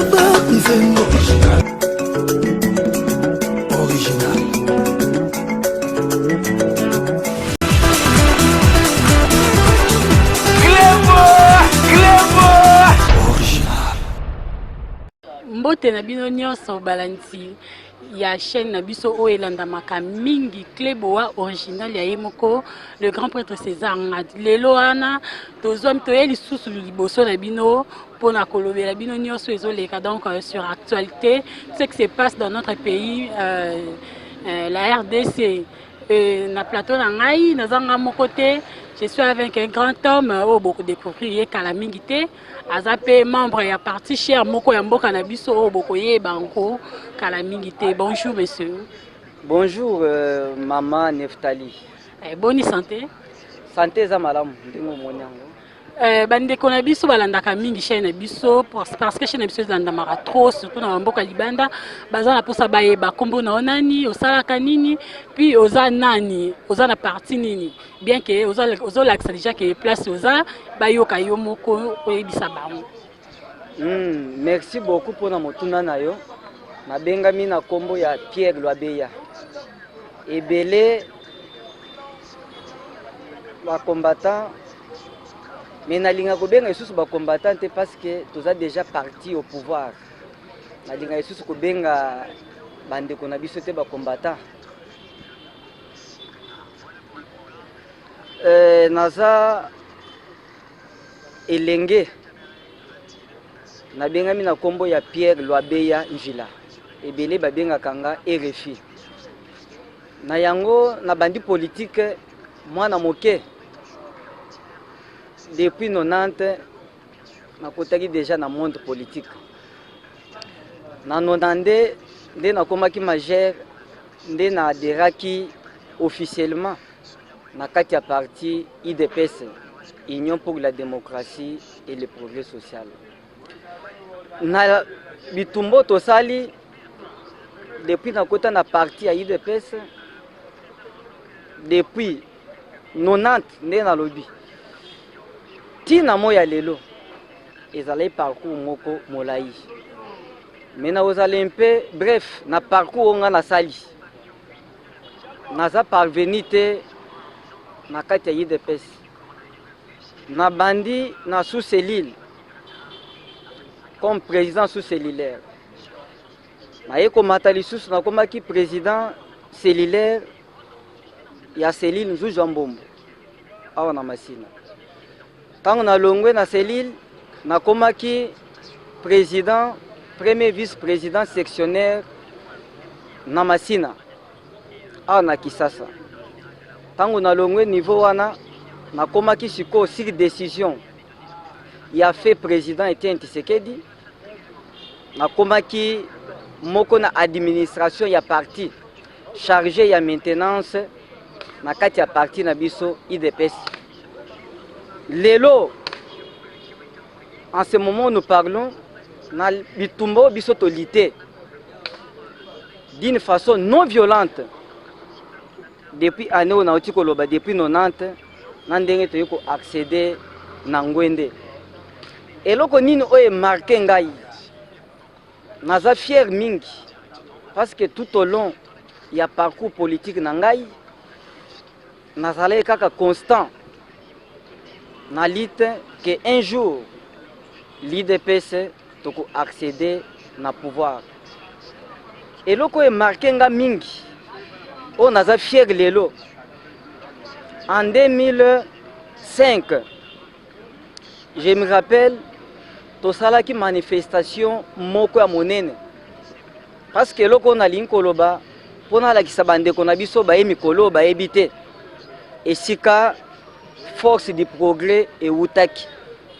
Nzembo original. Original. Mbote na bino nyonso balandi ya chaîne na biso oyo elandamaka mingi Cleboa original ya ye moko le grand prêtre César Ngadi. Lelo wana tozwami toye lisusu liboso na bino mpona kolobela bino nyonso ezoleka donc sur actualité ce qui se passe dans notre pays la RDC. Na plateau na ngai naza nga moko te, je suis avec un grand homme oyo bokodécouvrir ye kala mingi te. Aza mpe membre ya parti cher moko ya mboka na biso oyo bokoyeba yango kala mingi te. Bonjour monsieur. Bonjour mama Neftali. Boni santé? Santé eza malamu ndenge omoni yango. Bandeko na biso balandaka mingi chaîne na biso parce que chaîne na biso elandamaka trop, surtout na bamboka libanda. Baza na mposa bayeba nkombo na yo nani, osalaka nini, puis oza nani, oza na parti nini. Bien que ozolakisa déjà ke place oza, bayoka yo moko oyebisa bango. Merci beaucoup mpona motuna na yo. Nabengami na nkombo ya Pierre Lwabeya. Ebele bacombattant, mais nalinga kobenga lisusu bacombattant te parce que toza déjà parti au pouvoir. Nalinga lisusu kobenga bandeko na biso te bacombattant. Naza elenge, nabengami na nkombo ya Pierre Lwabeya Njila, ebele babengaka nga RFI. Na yango nabandi politique mwana moke depuis 90. Nakotaki déjà na monde politique na 92 nde nakomaki majeur, nde na adhéraki officiellement na kati ya parti UDPS, Union pour la démocratie et le progrès social. Na bitumba tosali depuis nakota na parti ya UDPS depuis 90, nde nalobi ntina mo ya lelo ezalaki parcours moko molai, mais nakozala mpe bref. Na parcours oyo nga nasali, naza parvenu te na kati ya UDPS. Nabandi na sous cellule comme président sous cellulaire, naye komata lisusu, nakomaki président cellulaire ya cellule Nzuzu ya Mbombo awa na Masina. Ntango nalongwe na cellule, nakomaki président, premier vice président sectionnaire na Masina awa na Kisasa. Ntango nalongwe niveau wana, nakomaki sikoyo sur décision ya fait président Etienne Tshisekedi, nakomaki moko na administration ya parti, chargé ya maintenance na kati ya parti na biso UDPS. Lelo, en ce moment où nous parlons, na bitumba oyo biso tolutter d'une façon non violente depuis année oyo nauti koloba, depuis 90, na ndenge toyei koaccéder na ngwende, eloko nini oyo emarquer ngai, naza fier mingi parce que tout au long ya parcours politique na ngai, nazalaki kaka constant na lutte que un jour l'UDPS tokoaccéder na pouvoir. Eloko oyo emarquer nga mingi, oyo naza fier lelo, en 2005, je me rappelle, tosalaki manifestation moko ya monene parce que eloko oyo nalingi koloba mpo nalakisa bandeko na biso baye mikolo oyo bayebi te esika Force du progrès ewutaki,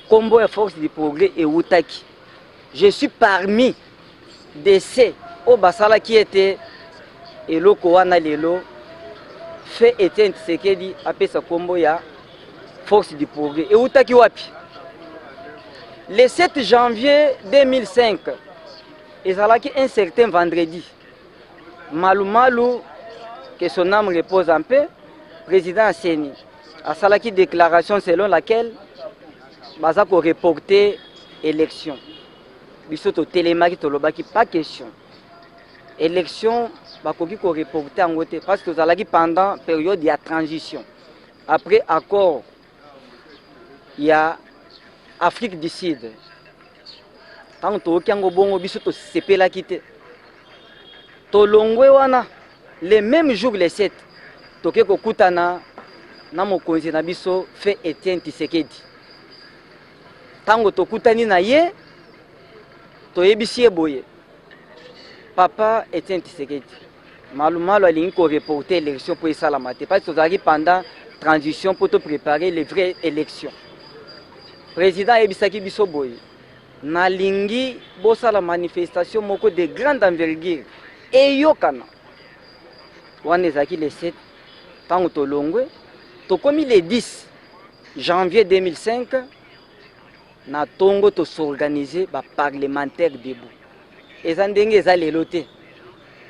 nkombo ya Force du progrès ewutaki. Je suis parmi de ceux oyo basalaki ete eloko wana lelo fait Etienne Tshisekedi apesa nkombo ya Force du progrès ewutaki wapi. Le 7 janvier 2005, ezalaki un certain vendredi, Malumalu, que son âme repose en paix, président ya CENI, asalaki déclaration selon laquelle baza koreporter élection. Biso totelemaki, tolobaki pas question, élection bakoki koreporter yango te, parce que tozalaki pendant période ya transition après accord ya Afrique du Sud. Ntango toyoki yango bongo, biso tosepelaki te. Tolongwe wana, le même jour, le 7, toke kokutana na mokonzi na biso, feu Etienne Tshisekedi. Ntango tokutani na ye, toyebisi ye boye: "Papa Etienne Tshisekedi, Malumalu alingi koreporter élection mpo esalama te, parce que tozalaki pendant transition mpo topréparer les vraies élections." Président ayebisaki biso boye: "Nalingi bosala manifestation moko de grande envergure eyokana." Wana ezalaki le 7. Ntango tolongwe, tokomi le 10 janvier 2005 na ntongo, tos'organiser baparlementaire debout. Eza ndenge eza lelo te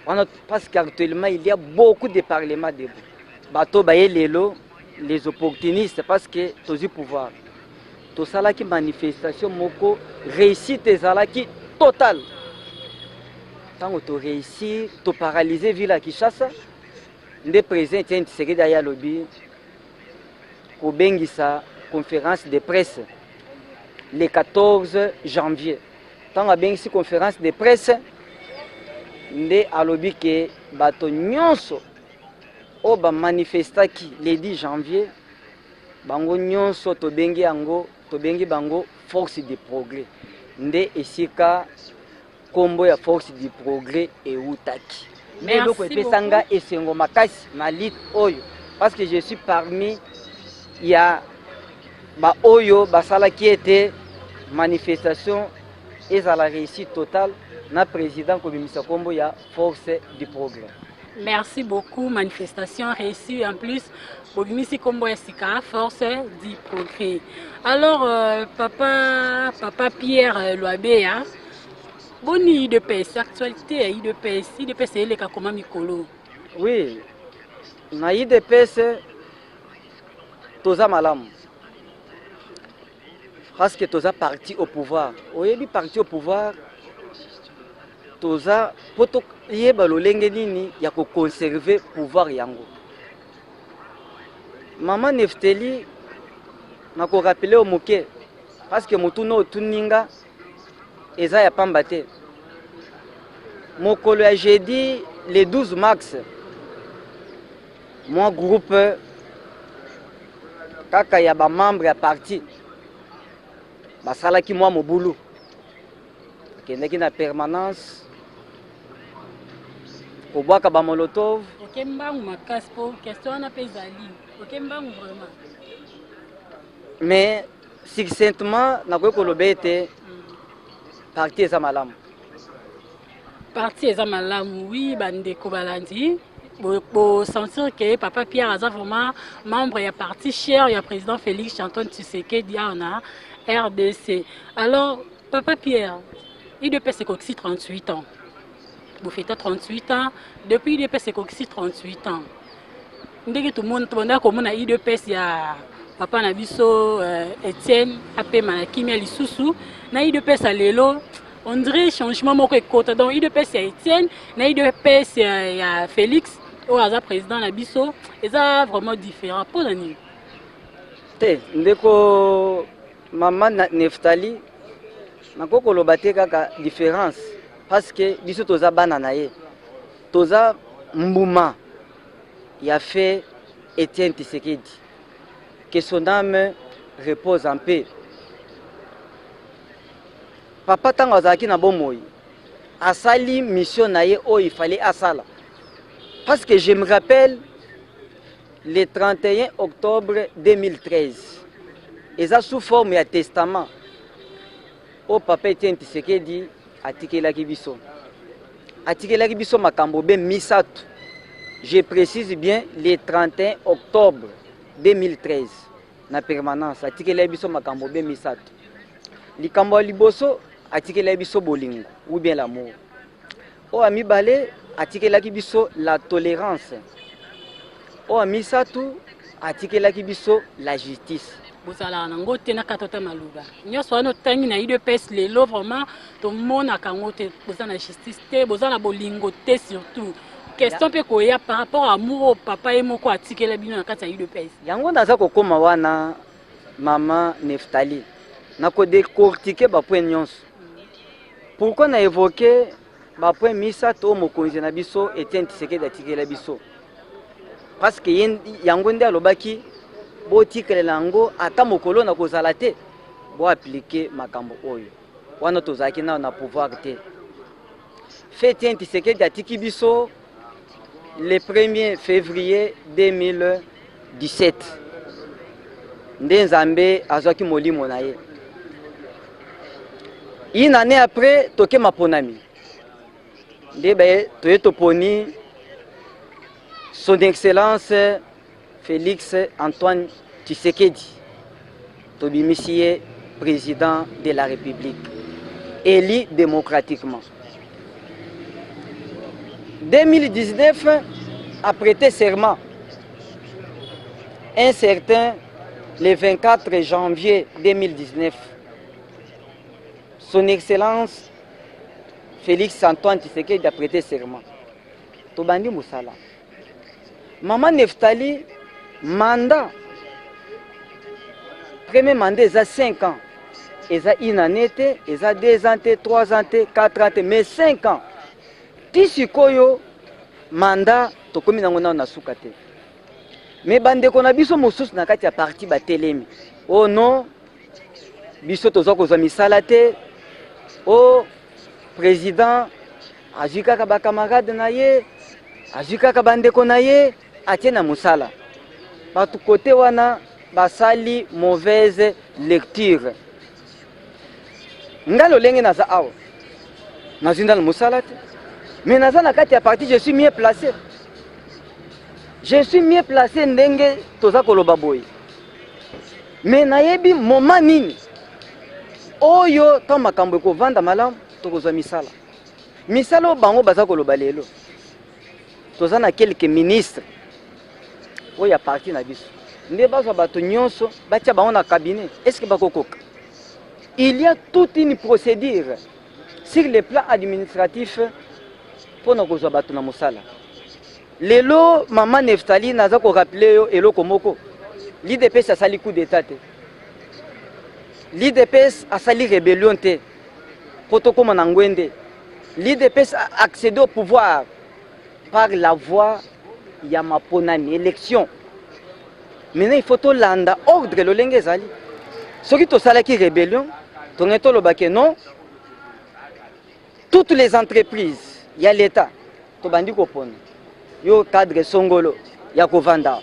wana, parce qu'actuellement il y a beaucoup de parlements debout. Bato baye lelo, les opportunistes, parce que tozwi pouvoir. Tosalaki manifestation moko, réussite ezalaki totale. Ntango toréussir, toparalyser ville ya Kinshasa, nde président Etienne Tshisekedi aye, alobi kobengisa conférence de presse le 14 janvier. Ntango abengisi conférence de presse, nde alobi ke bato nyonso oyo bamanifestaki le 10 janvier, bango nyonso tobengi yango, tobengi bango Force de Progrès. Nde esika nkombo ya Force du Progrès eutaki. Nde eloko epesa nga esengo makasi na lutte oyo, parce que je suis parmi ya baoyo basalaki ete manifestation ezala réussite totale na président kobimisa nkombo ya Force du Progrès. Merci beaucoup. Manifestation réussie, en plus bobimisi nkombo ya sika, Force du Progrès. Alors papa Pierre Lwabeya, boni UDPS, actualité ya UDPS? UDPS eyeleka koma mikolo? Oui, na UDPS toza malamu, parce que toza parti au pouvoir. Oyebi, parti au pouvoir, toza mpo toyeba lolenge nini ya koconserver pouvoir yango. Mama Nefteli, nakorappeler yo moke, parce que motuna otuni nga eza ya pamba te. Mokolo ya jeudi le 12 mars, mwa groupe kaka ya bamembre ya parti basalaki mwa mobulu, bakendaki na permanence kobwaka bamolotov. Oke mbangu makasi, mpo question wana mpe ezali oke mbangu vraiment. Mais succinctement, nakoki koloba ete parti eza malamu. Parti eza malamu, oui. Bandeko balandi, bosentir ke papa Pierre aza vraiment membre ya parti cher ya président Félix Antoine Tshisekedi awa na RDC. Alors papa Pierre, UDPS ekokisi 38 ans, bofêter 38 ans. Depuis UDPS ekokisi 38 ans, ndenge tomona, tobandaka komona UDPS ya papa na biso Etienne apema na kimia, lisusu na UDPS ya lelo, on dirait changement moko ekota. Donc UDPS ya Etienne na UDPS ya Félix oyo aza président na biso eza vraiment différent. Mpo na nini? Te, ndeko mama Neftali, nakoki koloba te kaka différence, parce que biso toza bana na ye, toza mbuma ya feu Etienne Tshisekedi, que son âme repose en paix. Papa, ntango azalaki na bomoi, asali mission na ye oyo ifale asala, parce que je me rappelle, le 31 octobre 2013, eza sous forme ya testament oyo papa Etienne Tshisekedi atikelaki biso. Atikelaki biso makambo be misato. Je précise bien, le 31 octobre 2013 na permanence, atikelaki biso makambo be misato. Likambo ya liboso, atikelaki biso bolingo ou bien l'amour. Oyo ya mibale, atikelaki biso la tolérance. Oyo ya misato, atikelaki biso la justice. Bozalaka nango te na kata ata maloba nyonso wana otangi na UDPS. Lelo vraiment tomonaka yango te. Boza na justice te, boza na bolingo te. Surtout question mpe koya par rapport à amour oyo papa ye moko atikela bino na kati ya UDPS. Yango naza kokóma wana, mama Neftali, nakodécortiquer bapoint nyonso. Pourquoi na évoquer bapoint misato oyo mokonzi na biso Etienne Tshisekedi atikela biso? Parce que ye yango nde alobaki: botikalela yango ata mokolo na kozala te, boappliquer makambo oyo. Wana tozalaki nano na pouvoir te. Fe Etienne Tshisekedi atiki biso le 1er février 2017, nde Nzambe azwaki molimo na ye. Une année après, toke maponami, nde baye toye toponi Son Excellence Félix Antoine Tshisekedi, tobimisi ye président de la République élu démocratiquement. 2019, a prêté serment un certain le 24 janvier 2019, Son Excellence Félix Antoine Tshisekedi a prêté serment. Tobandi mosala. Mama Neftali, mandat, premier mandat eza 5 ans. Eza une année te, eza 2 ans te, 3 ans te, 4 ans te, mais 5 ans. Ti sikoyo mandat tokomi nango nano na suka te. Me bandeko na biso mosusu na kati ya parti batelemi: "Oh non, biso tozwa kozwa misala te, o président azwi kaka bacamarade na ye, azwi kaka bandeko na ye, atie na mosala." Bato kote wana basali mauvaise lecture. Nga lolenge naza awa, nazwi ndana mosala te, mais naza na kati ya parti, je suis mieux placé, je suis mieux placé. Ndenge toza koloba boye, mais nayebi moment nini oyo ntango makambo ekovanda malamu, tokozwa misala. Misala oyo bango baza koloba lelo, toza na quelques ministres oyo ya parti na biso. Nde bazwa bato nyonso, batia bango na cabinet, est ce que bakokoka? Il y a toute une procédure sur le plan administratif mpona kozwa bato na mosala. Lelo, mama Neftali, naza korappeler yo eloko moko: l'UDPS asali coup d'état te, l'UDPS asali rébellion te mpo tokóma na ngwende. L'UDPS a accédé au pouvoir par la voie ya maponami, élection. Maintenant, il faut tolanda ordre lolenge ezali. Soki tosalaki rébellion, tonge tolobake non, toutes les entreprises ya l'État tobandi kopona yo cadre songolo ya kovanda,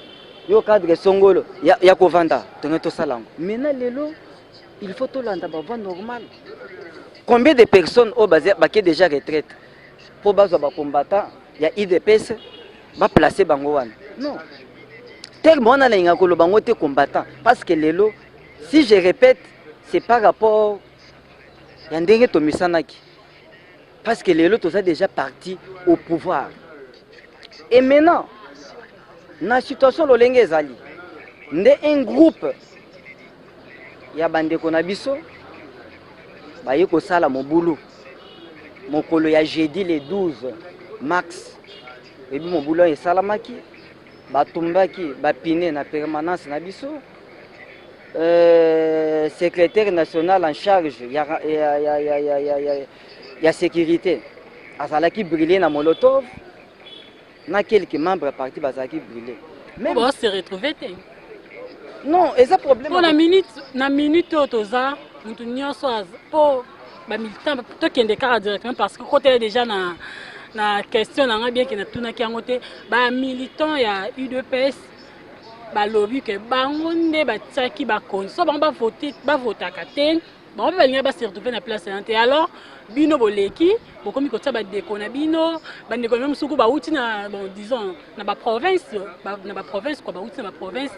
yo cadre songolo ya kovanda, tonge tosala yango. Maintenant lelo, il faut tolanda bavoie normale. Combien de personnes oyo bake déjà retraite mpo bazwa bacombattant ya UDPS, baplace bango wana? Non, terme wana nalingaka koloba yango te, combattant, parce que lelo, si je répète, c'est par rapport ya ndenge tomisanaki, parce que lelo toza déjà parti au pouvoir. Et maintenant, na situation lolenge ezali, nde un groupe ya bandeko na biso baye kosala mobulu mokolo ya jeudi le 12 mars. Oyebi mobulu oyo esalamaki, batumbaki bapine na permanence na biso. Secrétaire national en charge ya sécurité azalaki brûlé na molotov, na quelques membres ya parti bazalaki brûlé. Même se retrouver te. Non, eza problème. Mpo na minute, na minute oyo toza, motu nyonso, mpo bamilitant, tokende kaka directement, parce que kotela déjà na question na nga, bien ke natunaki yango te. Bamilitant ya UDPS balobi ke bango nde batiaki bakonzi, so bango bavote, bavotaka te, bango mpe balingai base retrouver na place wana te. Alors bino boleki, bokomi kotia bandeko na bino, bandeko na bino mosuku bauti na, bon, disons na baprovince, na baprovince quoi, bauti na baprovince.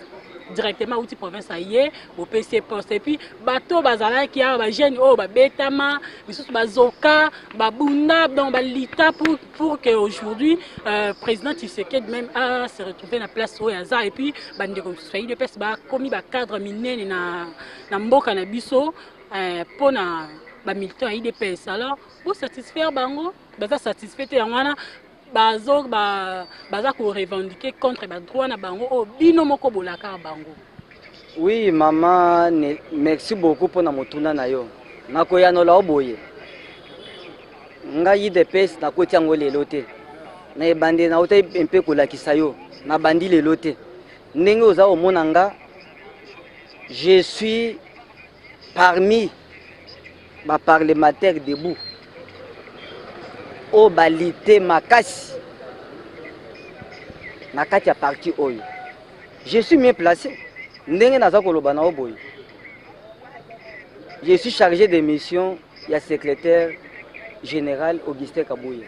Directement auti province aye, bopesi ye poste. Et puis bato bazalaki awa, bajeune oyo babetama, misusu bazoka, babunda, donc balita pour que aujourd'hui président Tshisekedi même a se retrouver na place oyo aza. Et puis bandeko mosusu ya UDPS bakomi bacadre minene na mboka na biso mpona bamilitant ya UDPS. Alors bosatisfaire bango, baza satisfait te. Yango wana baza korevendiquer contre badroit na bango oyo bino moko bolakaka bango. Oui mama, merci beaucoup mpona motuna na yo. Nakoyanola o boye: ngai UDPS nakoti yango lelo te. Na ebandeli nauta mpe kolakisa yo, nabandi lelo te. Ndenge oza komona nga, je suis parmi baparlementaire debout oyo balite makasi na kati ya parti oyo. Je suis mieux placé. Ndenge naza koloba na yo boye, je suis chargé de mission ya secrétaire général Augustin Kabuya.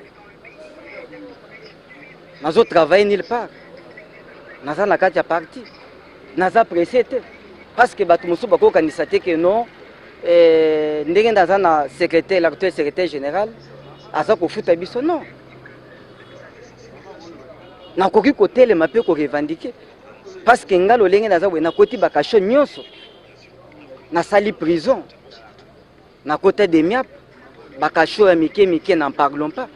Nazotravaille nulle part, naza na kati ya parti, naza pressé te, parce que bato mosusu bakokanisa te ke non, ndenge naza na secrétaire, l'actuel secrétaire général aza kofuta biso. Non, nakoki kotelema mpe korevendiquer, parce que nga lolenge naza boye, nakoti bacachots nyonso, nasali prison, nakota Demiap, bacachots ya mike mike, n'en parlons pas.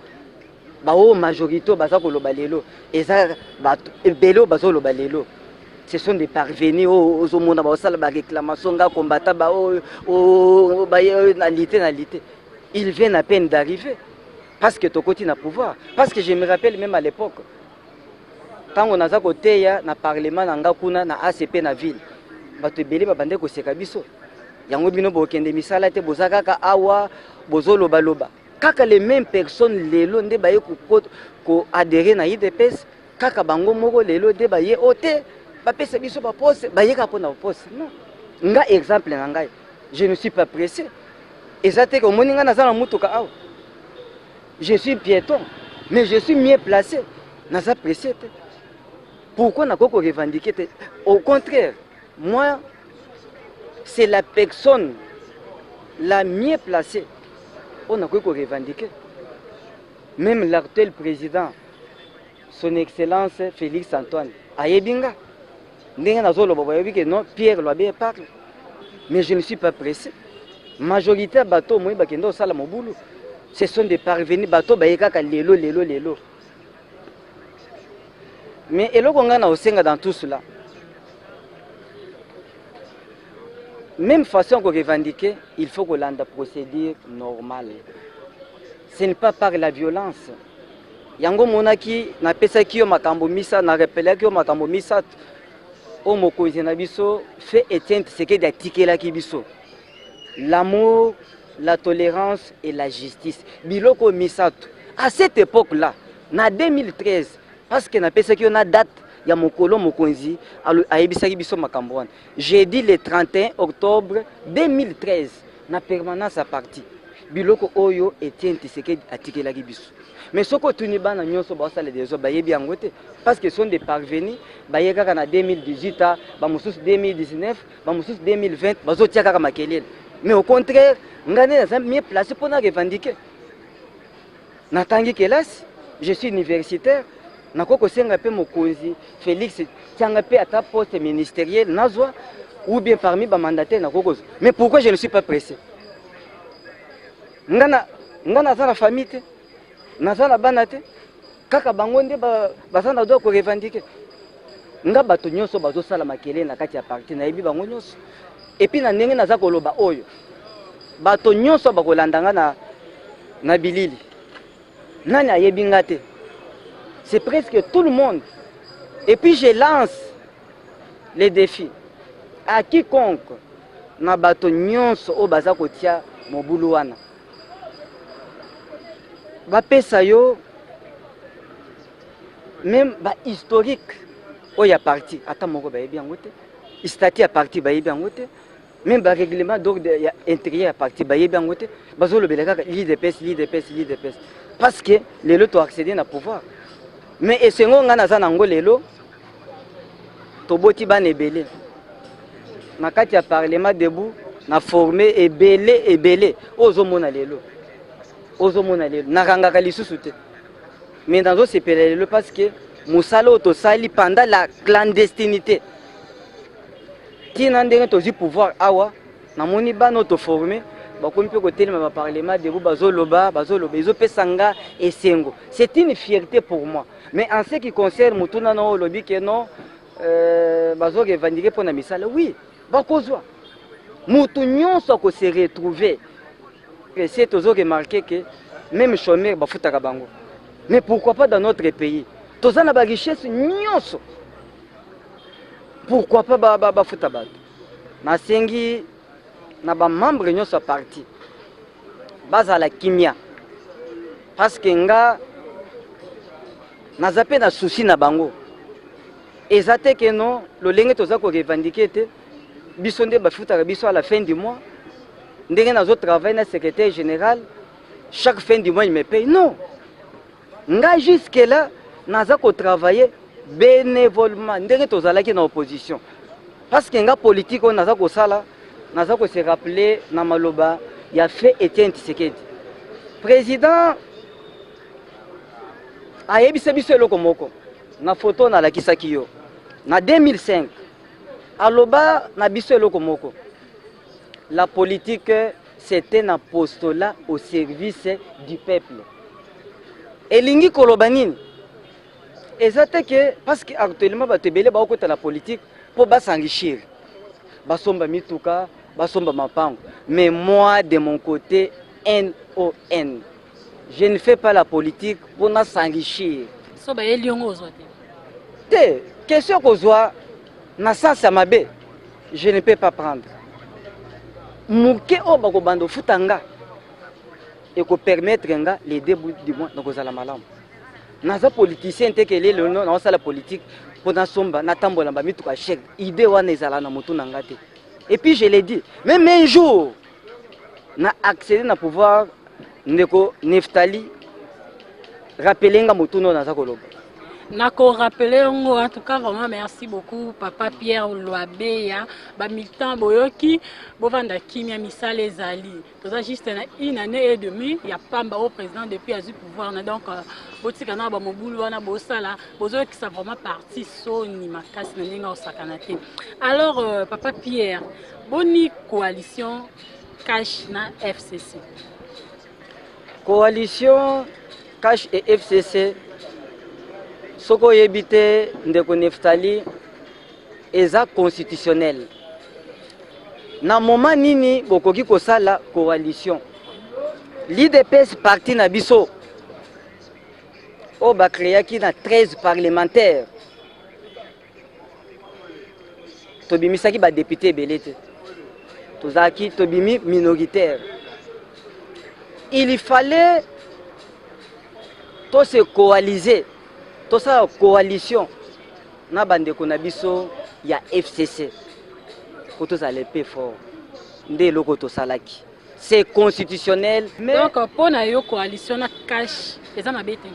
Baoyo majorité oyo baza koloba lelo, eza bato ebele oyo bazoloba lelo, ce sont des parvenus oyo ozomona baosala baréclamation. Nga kombata baoyo na lite, il vient à peine d'arriver parce que tokoti na pouvoir. Parce que je me rappelle même à l'époque, ntango naza koteya na parlement na nga kuna na ACP na ville, bato ebele babande koseka biso. Yango bino bokende misala te, boza kaka awa bozolobaloba kaka. Les mêmes personnes lelo nde baye koadhérer na UDPS. Kaka bango moko lelo nde baye o te bapesa biso baposte, baye kaka mpona baposte. Non, nga exemple na ngai, je ne suis pas pressé. Eza te ke omoni ngai naza na mutuka awa, je suis piéton, mais je suis mieux placé. Naza pressé te. Pourquoi nakoki korevendiquer te? Au contraire, moi, c'est la personne la mieux placée oyo nakoki korevendiquer. Même l'actuel président, Son Excellence Félix Antoine, ayebi nga ndenge nazoloba, bayebi ke non, Pierre Lwabe parle, mais je ne suis pas pressé. Majorité ya bato omoi bakende kosala mobulu, ce sont des parvenus, bato baye kaka lelo lelo lelo. Mais eloko ngai na osenga dans tout cela, même façon korevendiquer, il faut kolanda procédure normale, ce n'est pas par la violence. Yango monaki napesaki yo makambo misa, narapelaki yo makambo misato oyo mokonzi na biso feu Etienne Tshisekedi atikelaki biso: l'amour, la tolérance et la justice. Biloko misato à cette époque là na 2013, parce que napesaki yo na date ya mokolo mokonzi ayebisaki biso makambo wana, jeudi le 31 octobre 2013 na permanence ya parti. Biloko oyo Etienne Tshisekedi atikelaki biso, mais soki otuni bana nyonso baosala deso, bayebi yango te, parce que sont des parvenus, baye kaka na 2018, bamosusu 2019, bamosusu 2020, bazotia kaka makelele. Mais au contraire, ngai nde naza mieux placé mpona revendiquer. Natangi kelasi, je suis universitaire. Nakoki kosenga mpe mokonzi Félix tianga mpe ata poste ministériel nazwa, ou bien parmi bamandataire nakoki kozwa. Mais pourquoi je ne suis pas pressé? Nga naza na famille te, naza na bana te, kaka bango nde baza na droit korevendiquer. Nga bato nyonso bazosala makelele na kati ya parti, nayebi bango nyonso. Et puis na ndenge naza koloba oyo, bato nyonso bakolanda nga na bilili, nani ayebi nga te? C'est presque tout le monde. Et puis je lance les défis à quiconque na bato nyonso oyo baza kotia mobulu wana, bapesa yo même bahistorique oyo ya parti, ata moko bayebi yango te. Statut ya parti bayebi yango te, même barèglement d'ordre ya intérieur ya parti bayebi yango te. Bazolobela kaka l'UDPS, l'UDPS, l'UDPS, parce que lelo toaccéder na pouvoir. Mais esengo ngai naza nango lelo, toboti bana ebele. na kati ya parlement debout na forme ebele ebele oyo ozomona lelo, ozomona lelo nakangaka lisusu te, mais nazosepela lelo parce que mosala oyo tosali pendant la clandestinité, ntina ndenge tozwi pouvoir awa, namoni bana oyo toforme bakomi mpe kotelema baparlement debout, bazoloba, bazoloba, ezopesa nga esengo. C'est une fierté pour moi. Mais en ce qui concerne motuna na oyo olobi ke non, bazorevendiquer mpo na misala, oui, bakozwa. Motu nyonso akose retrouver. Se tozoremarquer ke même chômeur bafutaka bango, mais pourquoi pas dans notre pays? Toza na barichesse nyonso, pourquoi pas bafuta bato? Nasengi na bamembre nyonso ya parti bazala kimia, parce que nga naza mpe na souci na bango. Eza te ke non, lolenge toza korevendiquer te, biso nde bafutaka biso à la fin du mois. Ndenge nazotravaille na secrétaire général, chaque fin du mois il me paye. Non, nga jusque là naza kotravailler bénévolement, ndenge tozalaki na opposition, parce que nga politique oyo naza kosala, naza kose rappeler na maloba ya feu Etienne Tshisekedi. Président ayebisa biso eloko moko na foto nalakisaki yo na 2005. Aloba na biso eloko moko: la politique, c'est un apostolat au service du peuple. Elingi koloba nini? Eza te ke parce que actuellement bato ebele baokota na politique mpo bas'enrichir, basomba mituka, basomba mapango. Mais moi, de mon côté, non, je ne fais pas la politique mpona s'enrichir. So bayeli yango, ozwa te? Te, question kozwa na sens ya mabe, je ne peux pas prendre. Moke oyo bakobanda ofuta nga ekopermettre nga les deux bouts du mois nakozala malamu. Naza politicien te ke lelo naosala politique mpo nasomba, natambola bamituka cher. Idée wana ezala na motu na nga te. Et puis je l'ai dit, même un jour na accéder na pouvoir, ndeko Neftali, rappele nga motu oyo naza koloba. Nakorappeler yango. En tout cas, vraiment merci beaucoup, papa Pierre Lwabeya. Bamilitant, boyoki, bovanda kimia, misala ezali. Toza juste na une année et demie ya pamba au président depuis azwi pouvoir na. Donc botika na bamobulu wana bosala, bozoyokisa vraiment parti soni makasi na ndenge osakana te. Alors papa Pierre, boni coalition CACH na FCC? Coalition CACH et FCC, soki oyebi te, ndeko Neftali, eza constitutionnel. Na moment nini bokoki kosala coalition? L'UDPS, parti na biso oyo bacréaki na 13 parlementaire, tobimisaki badéputé ebele te, tozalaki, tobimi minoritaire. Il fallait tose coaliser, tosala coalition na bandeko na biso ya FCC po tozala mpe fort. Nde eloko tosalaki, c'est constitutionnel, mais donc mpo na yo, coalition na CACH eza mabe te,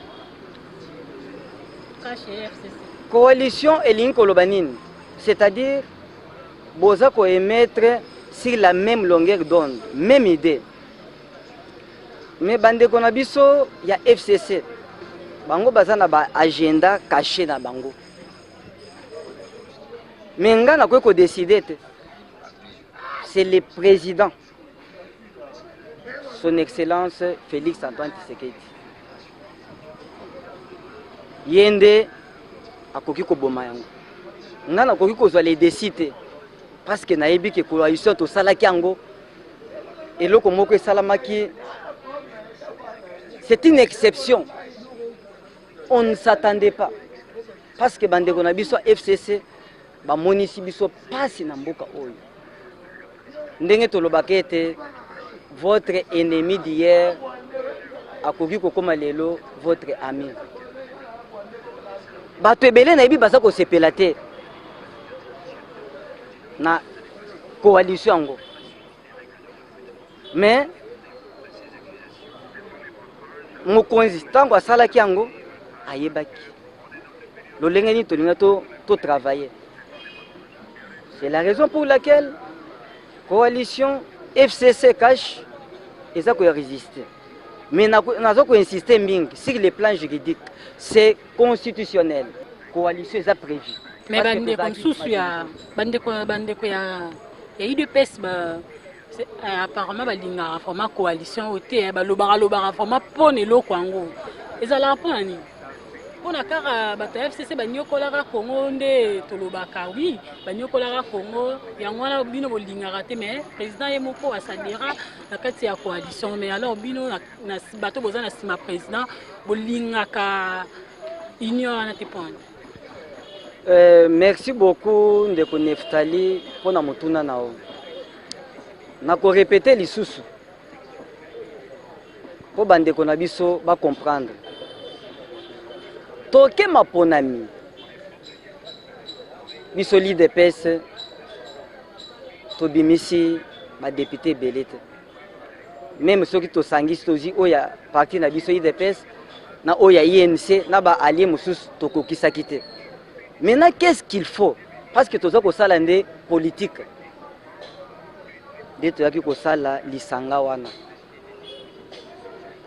CACH ya FCC? Coalition elingi koloba nini? C'est-à-dire boza koémettre sur la même longueur d'onde, même idée. Mais bandeko na biso ya FCC, bango baza na baagenda caché na bango. Mais nga nakoki kodécider te, c'est le président, son excellence Félix Antoine Tshisekedi, ye nde akoki koboma yango. Nga nakoki kozwa le dessus te, parce que nayebi ke coalition tosalaki yango, eloko moko esalamaki, c'est une exception, on ne s'attendait pas, parce que bandeko na biso ya FCC bamonisi biso mpasi na mboka oyo. Ndenge tolobaka ete votre ennemi d'hier akoki kokóma lelo votre ami. Bato ebele nayebi baza kosepela te na coalition yango, mais mokonzi ntango asalaki yango ayebaki lolenge nini tolinga totravaille. C'est la raison pour laquelle coalition FCC cash eza ko résister. Mais nazo ko insister mingi sur le plan juridique, c'est constitutionnel. Coalition eza prévue. Mais bandeko mosusu ya bandeko bandeko ya ya UDPS ba apparemment balingaka vraiment coalition oyo te, balobaka lobaka vraiment mpona eloko yango. Ezalaka mpona nini? Mpona kaka bato ya FCC banyokolaka Congo nde tolobaka oui, banyokolaka Congo, yango wana bino bolingaka te. Mais président ye moko asadera na kati ya coalition. Mais alors bino na bato boza na nsima président, bolingaka union wana te mpona? Merci beaucoup, ndeko Neftali, mpona motuna na yo. Nakorépéter lisusu mpo bandeko na biso bacomprendre. Toke maponami, biso l'UDPS tobimisi badéputés ebele te. Même soki tosangisi, tozwi oyo ya parti na biso UDPS na oyo ya UNC na baalliés mosusu, tokokisaki te. Maintenant, qu'est-ce qu'il faut? Parce que toza kosala nde politique, nde toyaki kosala lisanga wana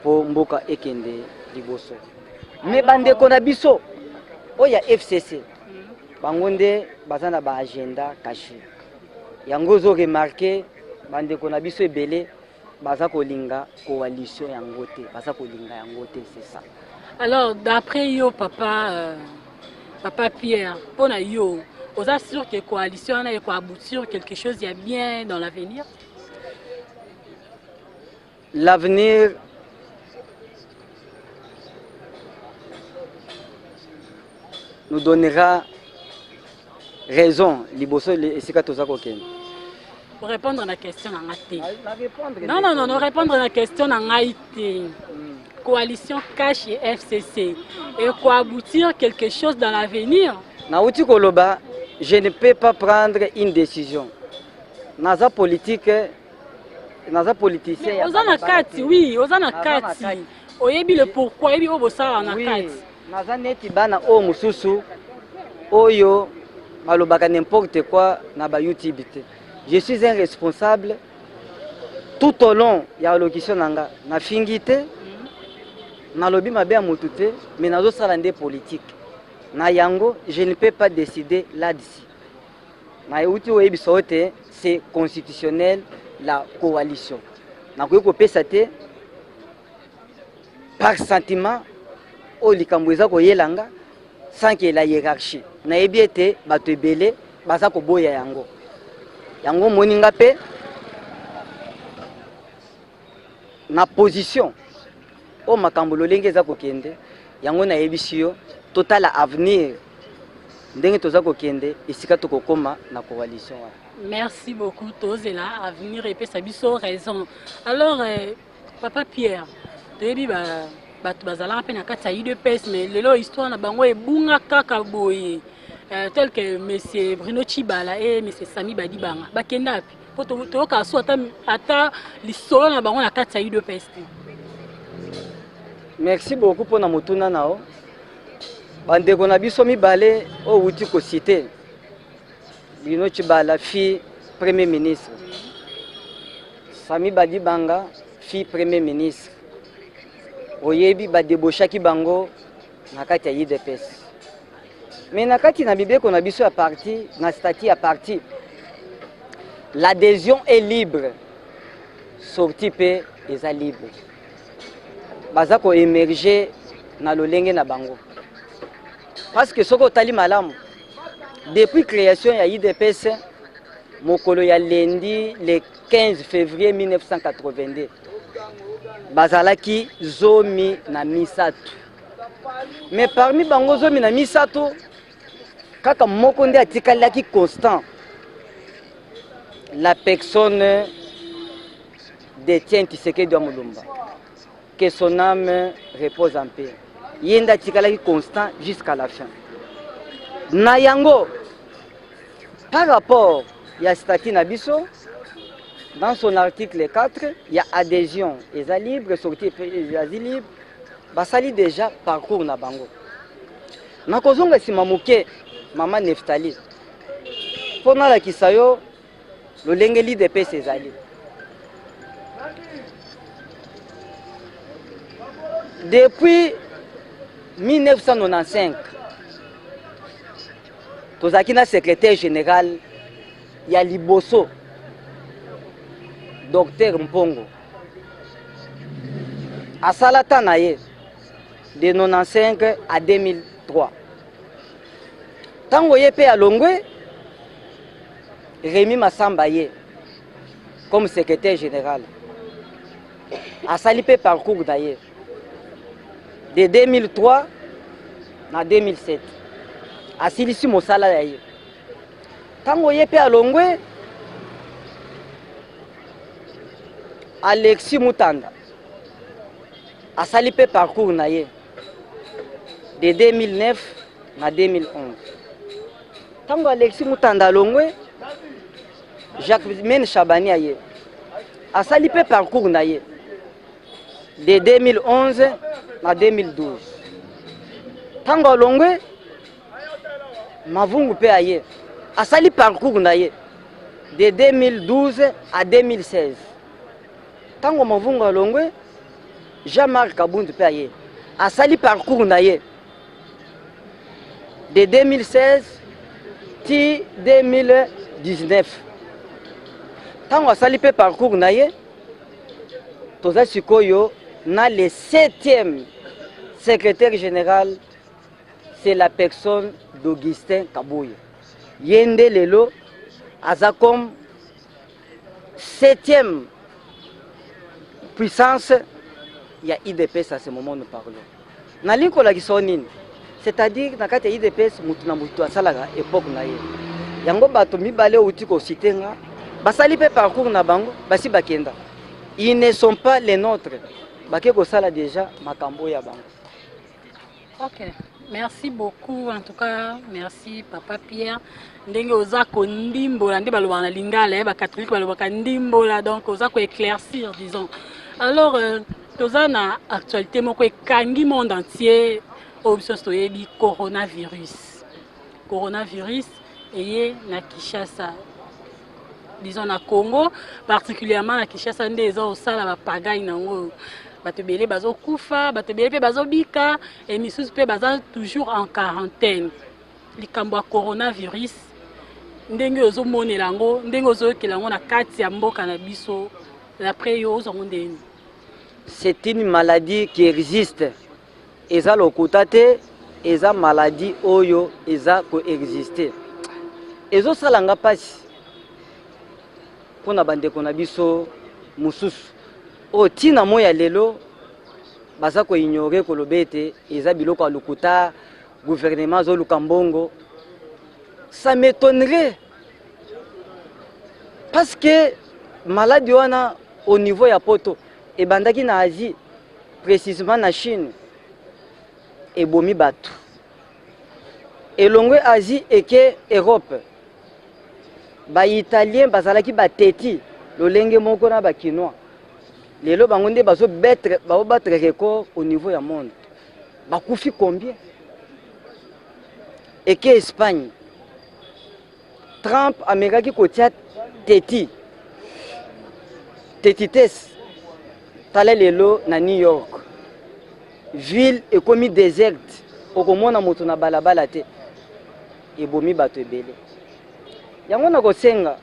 mpo mboka ekende liboso. Mais bandeko na biso oyo ya FCC, bango nde baza na baagenda caché. Yango ozoremarquer bandeko na biso ebele baza kolinga coalition yango te, baza kolinga yango te, c'est ça. Alors, d'après yo, papa Pierre, mpona yo, oza sûr que coalition wana ekoaboutir quelque chose ya bien dans l'avenir? L'avenir nous donnera raison. Liboso esika toza kokende. Répondre na question na nga te. Non, non, non, non, répondre na question na ngai te. Coalition CACH et FCC ekoaboutir quelque chose dans l'avenir? Nauti koloba, je ne peux pas prendre une décision. Naza politique, naza politicien. Oza na kati, oui, oza na kati, oyebi le pourquoi, oyebi oyo bosalaka na kati. Naza neti bana oyo mosusu oyo balobaka n'importe quoi na ba YouTube te. Je suis un responsable. Tout au long ya allocution na nga, nafingi te, nalobi mabe ya motu te, mais nazosala nde politique. Na yango, je ne peux pas décider là-dessus. Nauti oyebisa oyo te, c'est constitutionnel, la coalition. Nakoki kopesa te par sentiment oyo likambo eza koyela nga sans que la hiérarchie. Nayebi ete bato ebele baza koboya yango. Yango omoni nga mpe na position oyo makambo lolenge eza kokende. Yango nayebisi yo, totala avenir ndenge toza kokende, esika tokokóma na coalition wana. Merci beaucoup. Tozela avenir epesa biso raison. Alors, papa Pierre, toyebi bato bazalaka mpe na kati ya UDPS, mais lelo histoire na bango ebunga kaka boye, tel que monsieur Bruno Tshibala et monsieur Sami Badibanga. Bakenda api? Mpo toyoka so ata lisolo na bango na kati ya UDPS te. Merci beaucoup mpona motuna na yo. Bandeko na biso mibale oyo wuti kociter, Bruno Tshibala fut premier ministre, Sami Badibanga fut premier ministre. Oyebi, badébauchaki bango na kati ya UDPS. Mais na kati na mibeko na biso ya parti, na statut ya parti, l'adhésion est libre, sortie mpe eza libre. Baza koémerger na lolenge na bango, parce que soki otali malamu, depuis création ya UDPS, mokolo ya lundi le 15 février 1982, bazalaki 13. Mais parmi bango 13, kaka moko nde atikalaki constant, la personne d'Etienne Tshisekedi wa Mulumba, que son âme repose en paix. Ye nde atikalaki constant jusqu'à la fin. Na yango, par rapport ya statut na biso, dans son article 4 ya adhésion eza libre, sortie ezali libre. Basali déjà parcours na bango. Nakozonga nsima moke, mama Neftali. Mpo nalakisa yo lolenge l'UDPS ezali. Depuis 1995 tozalaki na secrétaire général ya liboso Docteur Mpongo asala temps na ye de 95 à 2003. Ntango ye mpe alongwe, Remy Massamba ye comme secrétaire général asali mpe parcours na ye de 2003 na 2007 asilisi mosala ya ye. Ntango ye mpe alongwe, Alexis Mutanda asali mpe parcours na ye de 2009 na 2011. Ntango Alexis Mutanda alongwe, Jacquemaine Shabani aye asali mpe parcours na ye de 2011 na 2012. Ntango alongwe, Mavungu mpe aye asali parcours na ye de 2012 à 2016. Ntango Mavungu alongwe, Jean-Marc Kabund mpe aye asali parcours na ye de 2016 ti 2019. Ntango asali mpe parcours na ye, toza sikoyo na le 7e secrétaire général, c'est la personne d'Augustin Kabuya. Ye nde lelo aza comme 7e puissance ya UDPS à ce moment nous parlons. Nalingi kolakisa yo nini? C'est-à-dire na kati ya UDPS mutu na mutu asalaka époque na ye. Yango bato mibale outi kosite nga basali mpe parcours na bango basi bakenda. Ils ne sont pas les nôtres. Bake kosala déjà makambo ya bango. Ok, merci beaucoup en tout cas, merci papa Pierre. Ndenge oza kondimbola nde balobaka na lingala, eh, ba catholique balobaka ndimbola, donc oza ko éclaircir disons. Alors toza na actualité moko ekangi monde entier oyo biso toyebi coronavirus. Coronavirus eye na Kinshasa, disons na Congo, particulièrement na Kinshasa nde eza kosala ba pagaille nango. Bato ebele bazokufa, bato ebele mpe bazobika, et misusu mpe baza toujours en quarantaine. Likambo ya coronavirus ndenge ozomonela yango, ndenge ozoyokela yango na kati ya mboka na biso, d'après yo ozwango ndenge? C'est une maladie qui existe. Eza lokuta te, eza maladie oyo eza koexiste. Ezosala nga mpasi mpona bandeko na biso mosusu oyo ntina moi ya lelo baza koignore koloba ete eza biloko ya lokuta, gouvernement azoluka mbongo. Ça m'étonnerait parce que maladie wana au niveau ya poto ebandaki na Asie, précisément na Chine, ebomi bato. Elongwe Asie eke Europe, ba-Italien bazalaki bateti lolenge moko na ba-Kinois. Lelo bango nde bazobattre record au niveau ya monde. Bakufi combien? Eke Espagne, Trump amekaki kotia teti tetites, tala lelo na New York ville ekomi déserte, okomona moto na balabala te, ebomi bato ebele. Yango nakosenga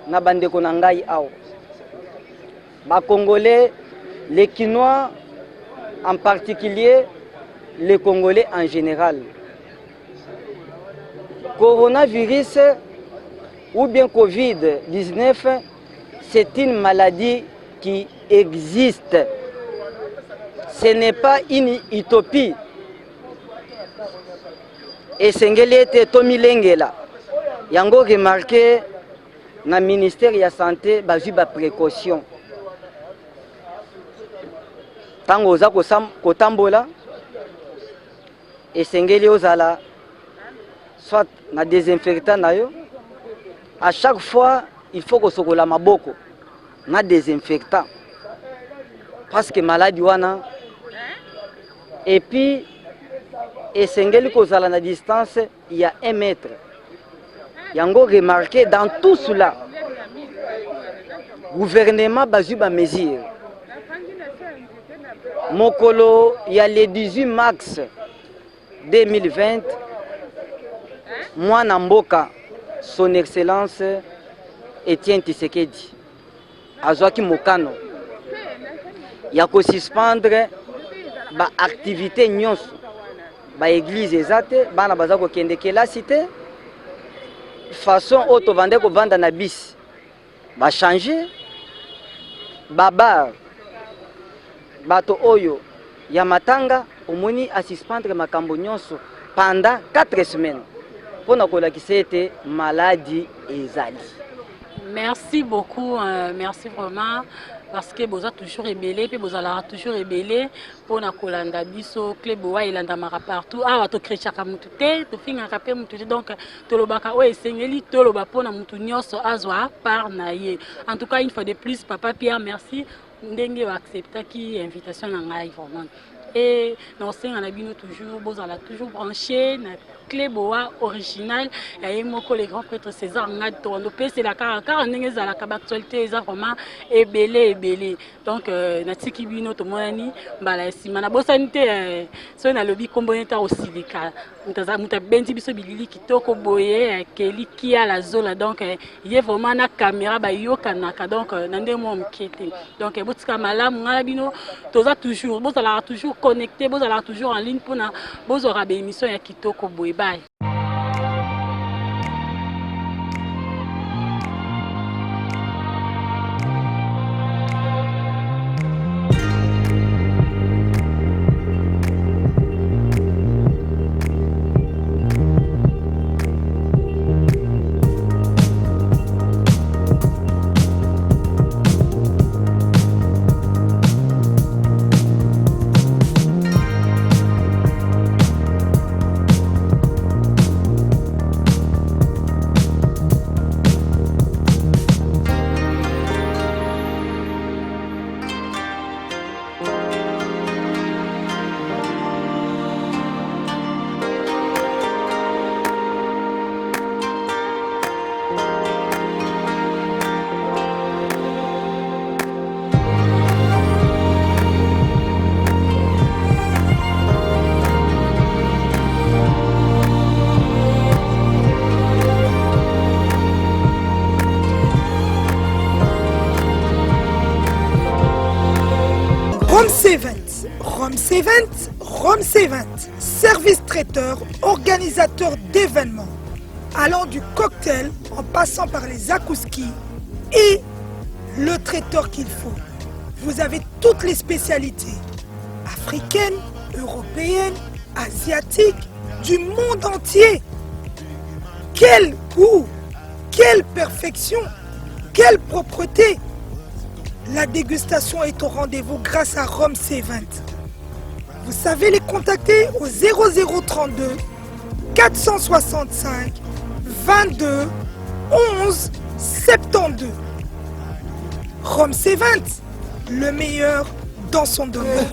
na bandeko na ngai awa ba Congolais, les Kinois en particulier, les Congolais en général. Coronavirus ou bien Covid-19, c'est une maladie qui existe. Ce n'est pas une utopie. Esengeli ete tomilengela. Yango remarqué na ministère ya santé bazwi ba précaution. Tango oza kotambola, esengeli ozala soit na désinfectant na yo. À chaque fois il faut kosokola maboko na désinfectant parce que maladie wana. Et puis esengeli kozala na distance ya 1 mètre. Yango remarquer dans tout cela, gouvernement bazwi ba mesures. Mokolo ya le 18 mars 2020, mwana mboka son excellence Etienne Tshisekedi azwaki mokano ya kosuspendre ba activité nyonso, ba eglise eza te, bana baza kokende kelasi te, façon oyo tovandaki kovanda na bisi ba changer, ba bar, bato oyo ya matanga, omoni asuspendre makambo nyonso pendant 4 semaines mpo na kolakisa ete maladi ezali. Merci beaucoup, merci vraiment parce que boza toujours ebele pe bozalaka toujours ebele pona kolanda biso. Clé Boa elandamaka partout. Awa to crechaka mutu te, tofingaka pe mutu te, donc tolobaka oyo esengeli toloba pona mutu nyonso azwa part na ye. En tout cas, une fois de plus, Papa Pierre, merci ndenge o acceptaki invitation na ngai vraiment. Et nakosenga na bino toujours bozala toujours branché na Clé Boa original ya ye moko le grand prêtre César Ngadi. Tokando pesela kaka kaka ndenge ezalaka, ba actualité eza vraiment ebele ebele. Donc natiki bino, tomonani mbala ya nsima. Nabosani te, soki nalobi nkombo nete akosilika, moto abendi biso bilili kitoko boye, Keli Kiala Zola. Donc ye vraiment na caméra bayokanaka, donc na ndenge moko moke te. Donc botika malamu, ngai na bino toza toujours, bozalaka toujours connecté, bozalaka toujours en ligne mpona bozwaka ba émission ya kitoko boye. Bye. Rome 7, Rome 7, Rome 7, service traiteur, organisateur d'événements, allant du cocktail en passant par les zakouskis et le traiteur qu'il faut. Vous avez toutes les spécialités africaines, européennes, asiatiques, du monde entier. Quel goût, quelle perfection, quelle propreté. La dégustation est au rendez-vous grâce à Rome C20. Vous savez les contacter au 0032 465 22 11 72. Rome C20, le meilleur dans son domaine.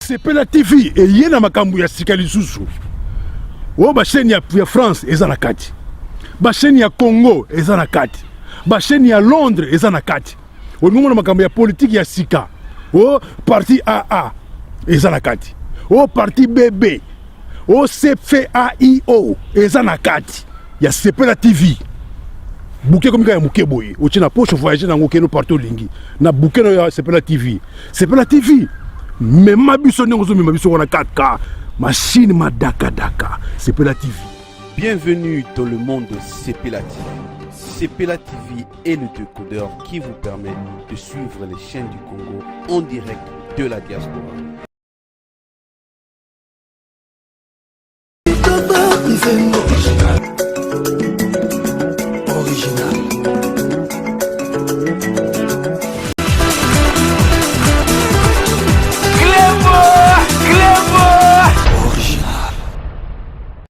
Sepela TV eye na makambo ya sika lisusu. Oyo ba chaîne ya France eza na kati, ba chaîne ya Congo eza na kati, ba chaîne ya Londres eza na kati. Olingi omona makambo ya politique ya sika, o parti AA eza na kati, o parti BB, o CFAIO eza na kati ya Sepela TV. Bouquet comme ya moke boye otie na poche, voyager nango, okende partout olingi na bouquet na ya Sepela TV. Sepela TV mema biso ndenge ozomema biso wana kaka machine madakadaka. Sepela TV. Bienvenue dans le monde de Sepela TV. Sepela TV est le décodeur qui vous permet de suivre les chaînes du Congo en direct de la diaspora.